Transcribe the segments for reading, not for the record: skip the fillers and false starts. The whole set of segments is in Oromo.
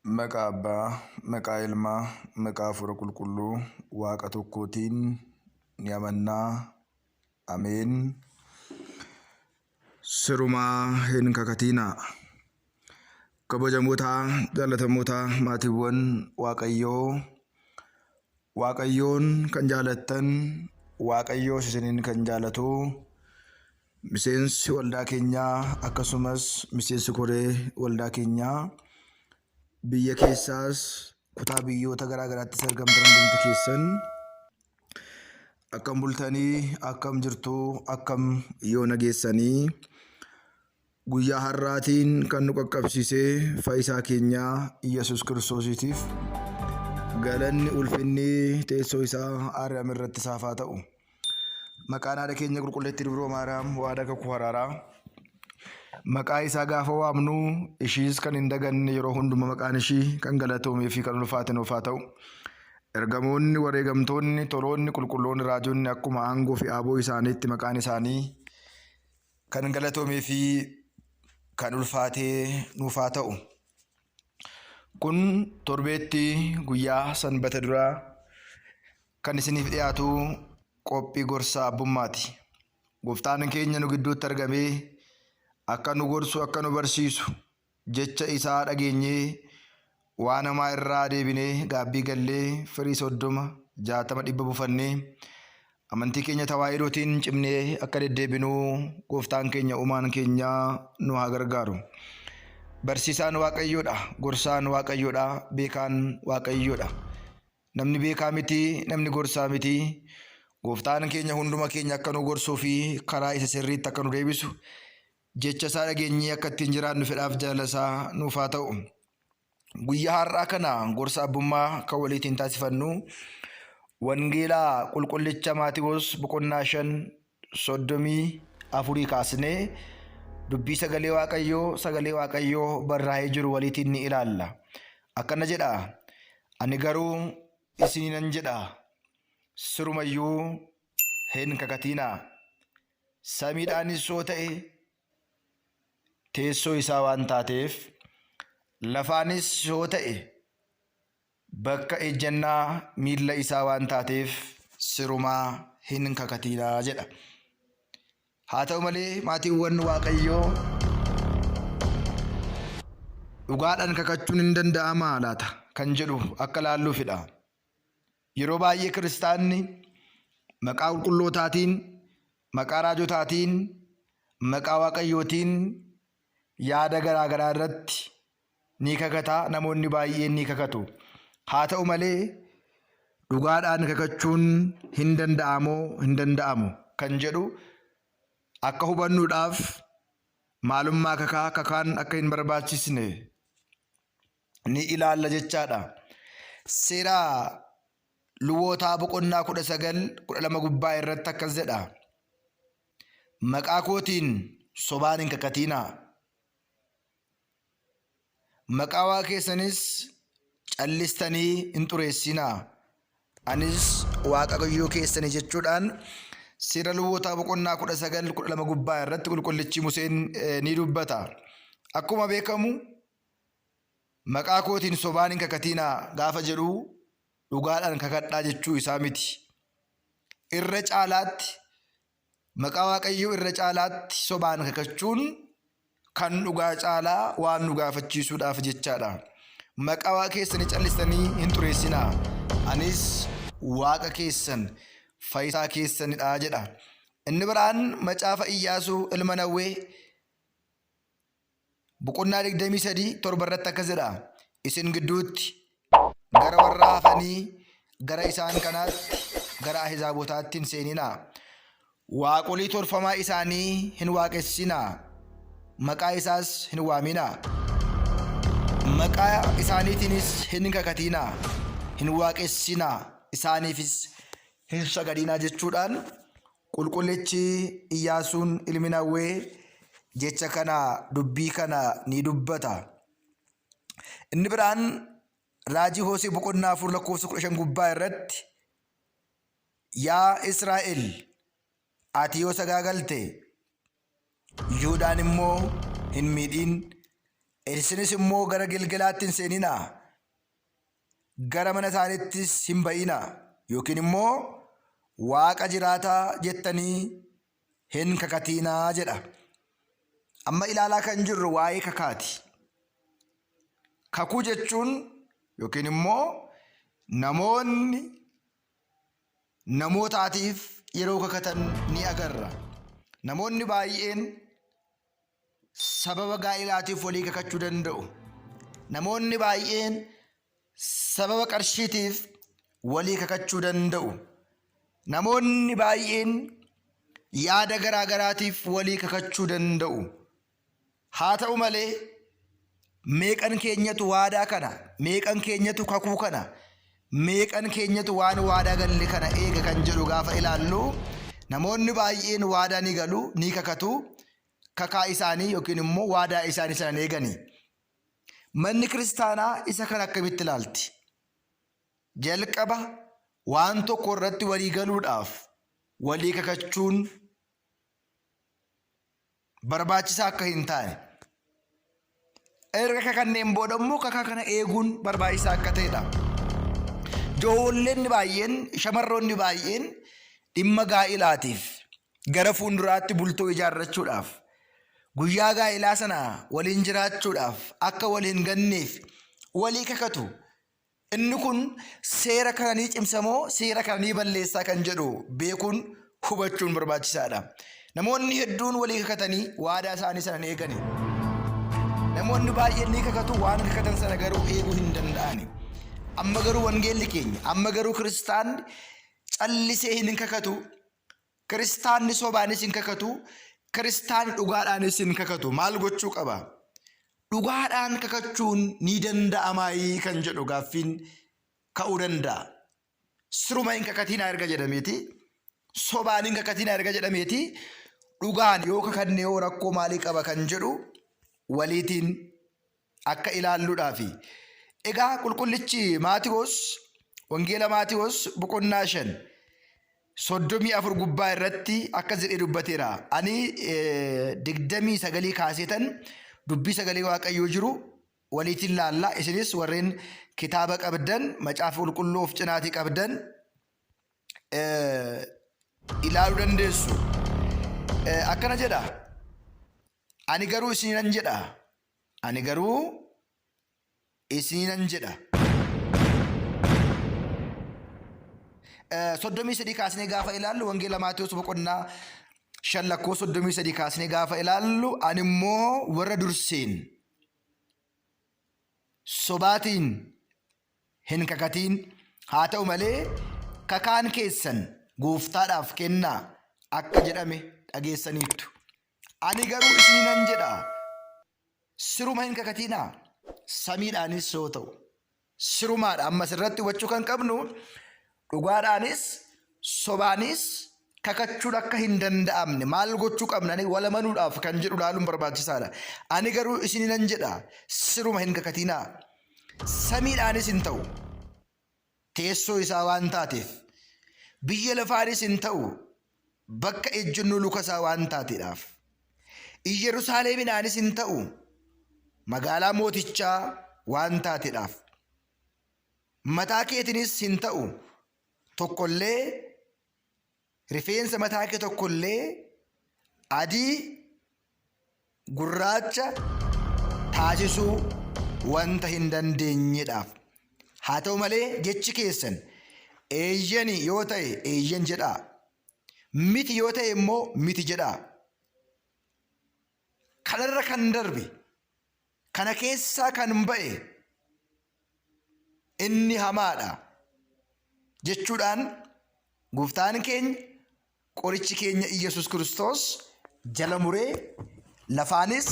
Maqaa Abbaa, maqaa Ilmaa, maqaa Hafuura Qulqulluu Waaqa tokkootiin ni amannaa. Ameen. Sirumaa hin kakatinaa. Kabajamoota, jaallatamoota maatiiwwan Waaqayyoo, Waaqayyoon kan jaalattan, Waaqayyoos isiniin kan jaalatu, miseensi waldaa keenyaa akkasumas miseensi koree waldaa keenyaa biyya keessaas kutaa biyyoota garaa garaattis argamtan hundumti keessan akkam bultanii, akkam jirtu, akkam yoona geessanii? Guyyaa har'aatiin kan nu qaqqabsiise fayyisaa keenya Iyyasuus Kiristoosiitiif galanni ulfinni teessoo isaa Aariyaam irratti isaaf haa ta'u. Maqaan haadha keenya qulqulleettii Dubroo Maariyaam waadaa kakuu haraaraa maqaa isaa gaafa waamnu ishiis kan hin daganne yeroo hunduma maqaan ishii kan galatoomee fi kan ulfaate nuuf haa ta'u. Ergamoonni, wareegamtoonni, toloonni, qulqulloonni, raajonni akkuma aangoo fi aaboo isaaniitti maqaan isaanii kan galatoomee fi kan ulfaatee nuuf haa ta'u. Kun torbeetti guyyaa sanbata duraa kan isiniif dhiyaatu qophii gorsa abbummaati. Gooftaan keenya nu gidduutti argamee akka nu gorsu, akka nu barsiisu, jecha isaa dhageenyee waan hamaa irraa deebinee gaabbii gallee firii 30, 60, 100 bufannee amantii keenya tawaahidootiin cimnee akka deddeebinuu gooftaan keenya uumaan keenya nu haa gargaaru. Barsiisaan Waaqayyoodha, gorsaan Waaqayyoodha, beekaan Waaqayyoodha. Namni beekaa miti, namni gorsaa miti. Gooftaan keenya hunduma keenya akka nu gorsuu fi karaa isa sirriitti akka nu deebisu jecha isaa dhageenyee akka ittiin jiraannu fedhaaf jaalala isaa nuuf haa ta'u. Guyyaa har'aa kana gorsa abbummaa kan waliitiin taasifannu Wangeelaa Qulqullicha Maatiwoos boqonnaa 5 34 kaasnee dubbii sagalee Waaqayyoo sagalee Waaqayyoo barraa'ee jiru waliitiin ni ilaalla. Akkana jedha, Ani garuu isiniinan jedha, sirumayyuu hin kakatinaa. Samiidhaanis yoo ta'e teessoo isaa waan taateef, lafaanis yoo ta'e bakka ejjannaa miilla isaa waan taateef sirumaa hin kakatinaa jedha. Haa ta'u malee maatiiwwan Waaqayyoo dhugaadhaan kakachuun hin danda'amaa laata kan jedhu akka laalluufidha. Yeroo baay'ee kiristaanni maqaa qulqullootaatiin, maqaa raajotaatiin, maqaa Waaqayyootiin yaada garaa garaa irratti ni kakata, namoonni baay'een ni kakatu. Haa ta'u malee dhugaadhaan kakachuun hin danda'amoo hin danda'amu kan jedhu akka hubannuudhaaf maalummaa kakaa, kakaan akka hin barbaachisne ni ilaalla jechaadha. Seera Luwootaa boqonnaa 19 12 gubbaa irratti akkas jedha. Maqaa kootiin sobaan hin kakatiinaa. Maqaa Waaqa keessanis callistanii hin xureessinaa. Anis Waaqayyoo keessani jechuudhaan seera Luwootaa boqonnaa 19 12 gubbaa irratti qulqullichi Museen ni dubbata. Akkuma beekamu maqaa kootiin sobaan hin kakatiinaa gaafa jedhu dhugaadhaan kakadhaa jechuu isaa miti. Irra caalaatti maqaa Waaqayyoo irra caalaatti sobaan kakachuun kan dhugaa caalaa waan nu gaafachiisuudhaaf jechaadha. Maqaa Waaqa keessanii callistanii hin xureessinaa. Anis Waaqa keessan fayyisaa keessanidha jedha. Inni biraan macaafa Iyyaasuu ilma Nawwee boqonnaa 23 7 irratti akkas jedha. Isin gidduutti gara warra hafanii gara isaan kanaatti gara ahizaabotaatti hin seeninaa. Waaqolii tolfamaa isaanii hin waaqessinaa, maqaa isaas hin waaminaa. Maqaa isaaniitiinis hin kakatinaa, hin waaqessinaa, isaaniifis hin sagadinaa jechuudhaan Qulqullichi Iyyaasuun ilmi Nawwee jecha kana dubbii kana ni dubbata. Inni biraan raajii Hoosee boqonnaa 4 lakkoofsa 15 gubbaa irratti Yaa Israa'el ati yoo sagaagalte Yihuudaan immoo hin miidhin. Isinis immoo gara Gilgalaatti hin seeninaa, gara mana isaaniittis hin ba'inaa, yookiin immoo Waaqa jiraataa jettanii hin kakatinaa jedha. Amma ilaalaa kan jirru waa'ee kakaati. Kakuu jechuun yookiin immoo namoonni namootaatiif yeroo kakatan ni agarra. Namoonni baay'een sababa gaa'ilaatiif walii kakachuu danda'u. Namoonni baay'een sababa qarshiitiif walii kakachuu danda'u. Namoonni baay'een yaada garaa garaatiif walii kakachuu danda'u. Haa ta'u malee meeqan keenyatu waadaa kana, meeqan keenyatu kakuu kana, meeqan keenyatu waan waadaa galle kana eega kan jedhu gaafa ilaallu namoonni baay'een waadaa ni galu, ni kakatu, kakaa isaanii yookiin immoo waadaa isaanii sana hin eegani. Manni kiristaanaa isa kana akkamitti ilaalti? Jalqaba waan tokko irratti walii galuudhaaf walii kakachuun barbaachisaa akka hin taane erga kakanneen booda immoo kakaa kana eeguun barbaachisaa akka ta'edha. Ijoollonni baay'een shamarroonni baay'een dhimma gaa'ilaatiif gara fuulduraatti bultoo ijaarrachuudhaaf guyyaa gaa'ilaa sana waliin jiraachuudhaaf akka wal hin ganneef walii kakatu. Inni kun seera kana ni cimsa moo seera kana ni balleessaa kan jedhu beekuun hubachuun barbaachisaadha. Namoonni hedduun walii kakatanii waadaa isaanii sana hin eegani. Namoonni baay'een ni kakatu waan kakatan sana garuu eeguu hin danda'ani. Amma garuu wangeelli keenya, amma garuu kiristaanni callisee hin kakatu, kiristaanni sobaanis hin kakatu, kiristaanni dhugaadhaanis hin kakatu. Maal gochuu qaba? Dhugaadhaan kakachuun ni danda'amaayii kan jedhu gaaffiin ka'uu danda'a. Siruma hin kakatinaa erga jedhameeti, sobaan hin kakatinaa erga jedhameeti, dhugaan yoo kakanne yoo rakkoo maalii qaba kan jedhu waliitiin akka ilaalluudhaafi. Egaa qulqullichi Maatiwoos Wangeela Maatiwoos boqonnaa 5 34 gubbaa irratti akkas jedhee dubbateera. Ani 29 kaaseetan dubbii sagalee Waaqayyoo jiru waliitiin laalla. Isinis warreen kitaaba qabdan, macaafa qulqulluu of cinaatii qabdan ilaaluu dandeessu. Akkana jedha. Ani garuu isiniinan jedha. Ani garuu isiniinan jedha. 33 kaasnee gaafa ilaallu Wangeela Maatewos boqonnaa 5 lakkoofsa 33 kaasnee gaafa ilaallu ani immoo warra durseen sobaatiin hin kakatiin haa ta'u malee kakaan keessan gooftaadhaaf kennaa akka jedhame dhageessaniittu. Ani garuu isiniinan jedha, siruma hin kakatinaa, samiidhaanis yoo ta'u, sirumaadha. Amma asirratti hubachuu kan qabnu dhugaadhaanis sobaanis kakachuun akka hin danda'amne maal gochuu qabna wal amanuudhaaf kan jedhu ilaaluun barbaachisaadha. Ani garuu isiniinan jedha, siruma hin kakatinaa, samiidhaanis hin ta'u, teessoo isaa waan taateef, biyya lafaanis hin ta'u, bakka ejjennoo luka isaa waan taateedhaaf. Iyyerusaaleemidhaanis hin ta'u, magaalaa mootichaa waan taateedhaaf. Mataa keetiinis hin ta'u, tokkollee rifeensa mataa kee tokkollee adii gurraacha taasisuu wanta hin dandeenyedhaaf. Haa ta'u malee jechi keessan eeyyeni yoo ta'e eeyyen jedhaa. Miti yoo ta'e immoo miti jedhaa. Kanarra kan darbe kana keessaa kan ba'e inni hamaadha jechuudhaan gooftaan keenya Qorichi keenya Iyyasuus Kiristoos jala muree lafaanis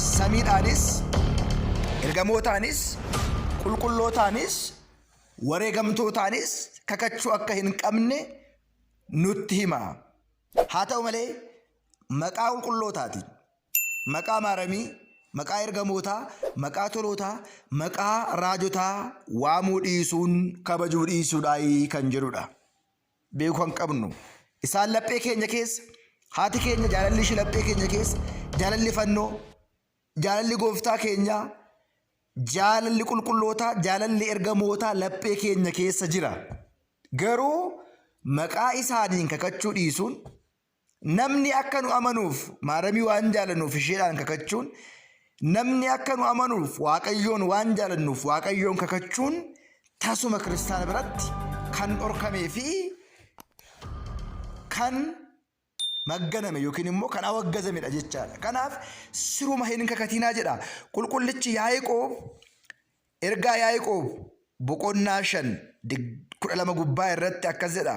samiidhaanis ergamootaanis qulqullootaanis wareegamtootaanis kakachuu akka hin qabne nutti hima. Haa ta'u malee maqaa qulqullootaatiin, maqaa maaramii, maqaa ergamootaa, maqaa tolootaa, maqaa raajotaa waamuu dhiisuun kabajuu dhiisuudhaayi kan jedhudha. Beekuu kan qabnu isaan laphee keenya keessa, haati keenya jaalalli ishii laphee keenya keessa, jaalalli fannoo Jaalalli gooftaa keenyaa, jaalalli qulqullootaa, jaalalli ergamootaa laphee keenya keessa jira. Garuu maqaa isaaniin kakachuu dhiisuun, namni akka nu amanuuf maaramii waan jaalannuuf isheedhaan kakachuun, namni akka nu amanuuf Waaqayyoon waan jaalannuuf Waaqayyoon kakachuun tasuma kiristaana biratti kan dhorkamee fi kan magganame yookiin immoo kan awaggazamedha jechaadha. Kanaaf siruma hin kakatinaa jedha. Qulqullichi Yaaqoob ergaa Yaaqoob boqonnaa 5 12 gubbaa irratti akkas jedha.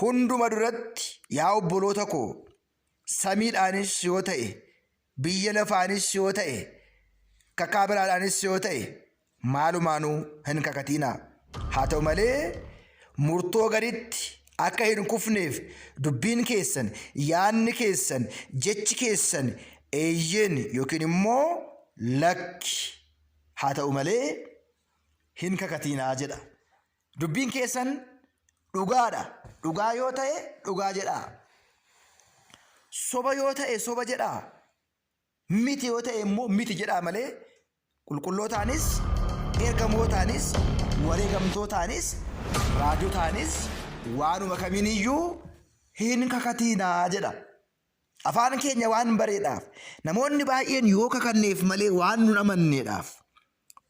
Hunduma duratti yaa obboloota koo samiidhaanis yoo ta'e biyya lafaanis yoo ta'e kakaa biraadhaanis yoo ta'e maalumaanuu hin kakatinaa. Haa ta'u malee murtoo gaditti akka hin kufneef dubbiin keessan, yaadni keessan, jechi keessan eeyyeen yookiin immoo lakki haa ta'u malee hin kakatinaa jedha. Dubbiin keessan dhugaadha. Dhugaa yoo ta'e dhugaa jedhaa. Soba yoo ta'e soba jedhaa. Miti yoo ta'e immoo miti jedhaa malee qulqullootaanis, ergamootaanis, wareegamtootaanis, raajotaanis waanuma kamiiniyyuu hin kakatiinaa jedha. Afaan keenya waan bareedhaaf namoonni baay'een yoo kakanneef malee waan nun amanneedhaaf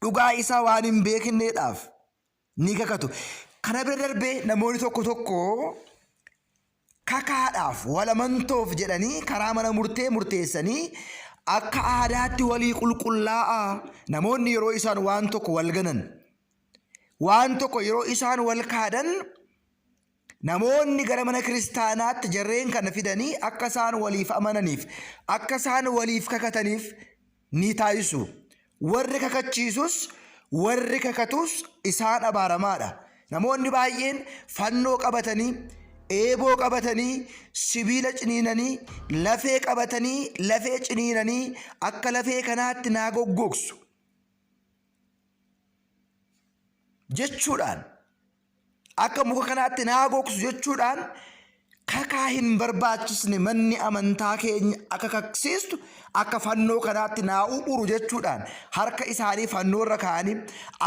dhugaa isaa waan hin beekneedhaaf ni kakatu. Kana bira darbee namoonni tokko tokko kakaadhaaf wal amantoof jedhanii karaa mana murtee murteessanii akka aadaatti walii qulqullaa'aa namoonni yeroo isaan waan tokko wal ganan waan tokko yeroo isaan wal kaadan namoonni gara mana kiristaanaatti jarreen kana fidanii akka isaan waliif amananiif akka isaan waliif kakataniif ni taasisu. Warri kakachiisus warri kakatus isaan abaaramaadha. Namoonni baay'een fannoo qabatanii, eeboo qabatanii, sibiila ciniinanii, lafee qabatanii, lafee ciniinanii akka lafee kanaatti naa goggogsu jechuudhaan akka muka kanaatti naa gogsu jechuudhaan kakaa hin barbaachisne manni amantaa keenya akka kaksiistu akka fannoo kanaatti naa u'uru jechuudhaan harka isaanii fannoo irra kaa'anii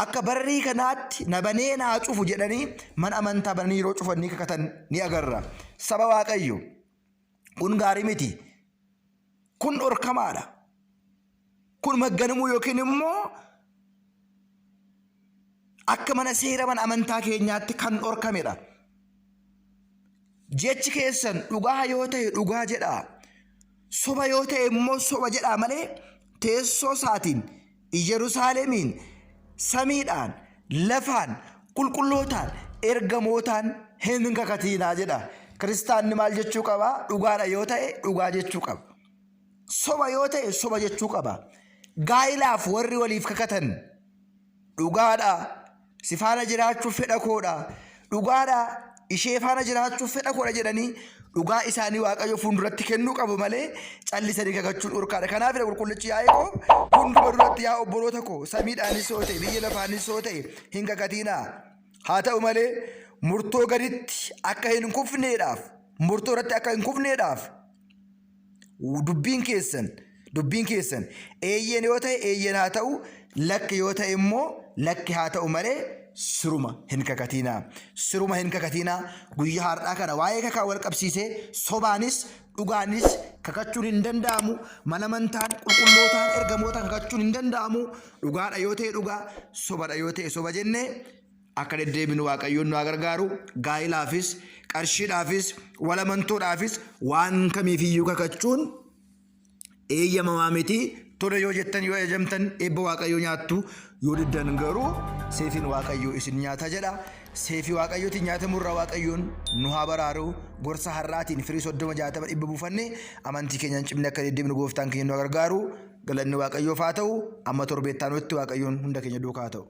akka barrii kanaatti na banee naa cufu jedhanii mana amantaa bananii yeroo cufan ni kakatan ni agarra. Saba Waaqayyo kun gaarii miti. Kun dhorkamaadha. Kun magganamuu yookiin immoo akka mana seera mana amantaa keenyaatti kan dhorkamedha. Jechi keessan dhugaa yoo ta'e dhugaa jedhaa. Soba yoo ta'e immoo soba jedhaa malee teessoo isaatiin Yerusaalemiin samiidhaan lafaan qulqullootaan ergamootaan hin kakatiinaa jedha. Kiristaanni maal jechuu qaba? Dhugaadha yoo ta'e dhugaa jechuu qaba. Soba yoo ta'e soba jechuu qaba. Gaa'ilaaf warri waliif kakatan dhugaadha. Si faana jiraachuuf fedha koodha. Dhugaadha. Ishee faana jiraachuuf fedha koodha jedhanii dhugaa isaanii Waaqayyo fuulduratti kennuu qabu malee callisanii kakachuun dhorkaadha. Kanaafidha qulqullichi Yaaqoob hunduma duratti yaa obboloota koo samiidhaanis yoo ta'e biyya lafaanis yoo ta'e hin kakatiinaa. Haa ta'u malee murtoo gaditti akka hin kufneedhaaf murtoo irratti akka hin kufneedhaaf dubbiin keessan dubbiin keessan eeyyeen yoo ta'e eeyyeen haa ta'u lakki yoo ta'e immoo lakki haa ta'u malee siruma hin kakatiinaa siruma hin kakatiinaa. Guyyaa har'aa kana waa'ee kakaa wal qabsiisee sobaanis dhugaanis kakachuun hin danda'amu. Mana amantaan qulqullootaan ergamootaan kakachuun hin danda'amu. Dhugaadha yoo ta'e dhugaa, sobadha yoo ta'e soba jennee akka deddeebinu Waaqayyoon nu haa gargaaru. Gaa'ilaafis, qarshiidhaafis, wal amantoodhaafis waan kamiifiyyuu kakachuun eeyyamamaa miti. Tole yoo jettan yoo ajajamtan eebba Waaqayyoo nyaattu, yoo diddan garuu seefiin Waaqayyoo isin nyaata jedha. Seefii Waaqayyootiin nyaatamurraa Waaqayyoon nu haa baraaru. Gorsa har'aatiin firii 30 60 100 buufanne amantii keenyaan cimne akka deddeebinu gooftaan keenya nu haa gargaaru. Galanni Waaqayyoof haa ta'u. Amma torbeetti aanutti Waaqayyoon hunda keenya duukaa haa ta'u.